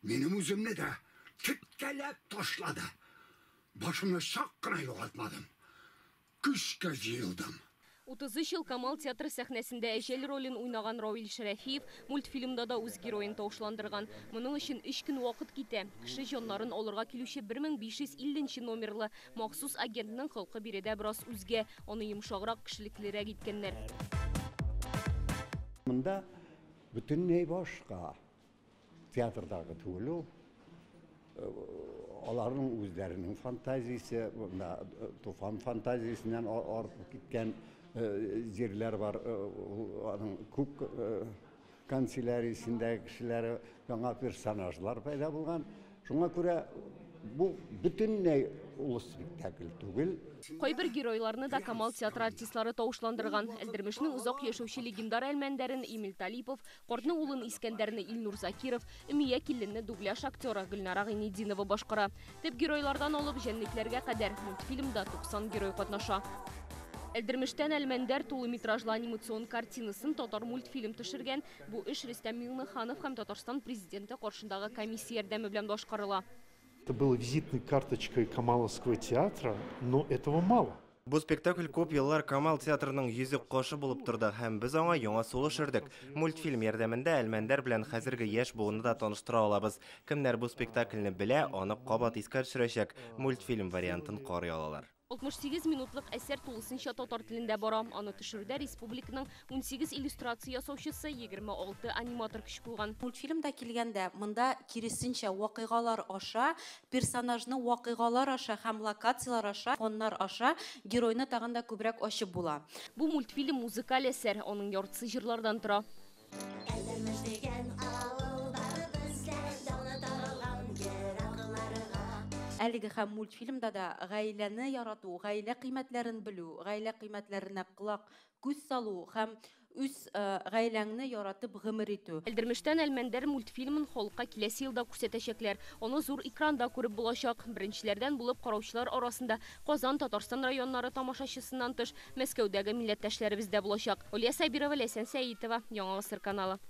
Минем үземне дә теткәләп ташлады. Башымны чак кына югалтмадым. Көчкә җыелдым. 33 ел Камал театры сәхнәсендә Әҗәл ролен уйнаган Равил Шәрәфиев мультфильмда да үз героен тавышландырган. Моның өчен өч көн вакыт китә. Кеше җаннарын алырга килүче 1550 нче номерлы махсус агентның холкы биредә бераз үзгә, аны йомшаграк, кешелеклерәк иткәннәр. Монда бөтенләй башка. Театрдагы түгел ул. Аларның үзләренең фантазиясе, менә Туфан фантазиясеннән артып киткән җирләр бар. Аның күк канцеляриясендәге кешеләре, яңа персонажлар пәйда булган. Шуңа күрә бу бөтенләй ул спектакль түгел. Кайбер геройларны да Камал театры артистлары тавышландырган. Әлдермешнең озак яшәүче легендар әлмәндәрен Эмиль Талипов, Картның улын Искәндәрне Илнур Закиров, Өмия киленне дубляж актеры Гөлнара Гыйнетдинова башкара. Төп геройлардан алып җәнлекләргә кадәр мультфильмда 90 герой катнаша. Әлдермештән Әлмәндәр тулы метражлы анимацион картинасын Татармультфильм төшергән. Бу эш Рөстәм Миңнеханов һәм Татарстан Президенты каршындагы комиссия ярдәме белән башкарыла. Это было визитной карточкой Камаловского театра, но этого мало. Бу спектакль күп еллар Камал театрының йөзек кашы булып торды һәм без аңа яңа сулыш өрдек. Мультфильм ярдәмендә Әлмәндәр белән хәзерге яшь буынны да таныштыра алабыз. Кемнәр бу спектакльне белә, аны кабат искә төшерәчәк, мультфильм вариантын карый алалар. 68 минутлык әсәр тулысынча татар телендә бара. Аны төшерүдә республиканың 18 иллюстрация ясаучысы, 26 аниматор көч куйган. Мультфильмда килгәндә, монда киресенчә, вакыйгалар аша, персонажны вакыйгалар аша һәм локацияләр аша, фоннар аша геройны тагын да күбрәк ачып була. Бу мультфильм музыкаль әсәр, аның яртысы җырлардан тора. Әлдермеш дигән авыл бар бездә, даны таралган еракларга. Әлеге һәм мультфильмда да гаиләне ярату, гаилә кыйммәтләрен белү, гаилә кыйммәтләренә колак, күз салу һәм үз гаиләңне яратып гомер итү. Әлдермештән Әлмәндәр мультфильмын халыкка киләсе елда күрсәтәчәкләр. Аны зур экранда күреп булачак. Беренчеләрдән булып караучылар арасында Казан, Татарстан районнары тамашачысыннан тыш, Мәскәүдәге милләттәшләребез дә булачак. Алия Сабирова, Ләйсән Сәетова, Яңа Гасыр каналы.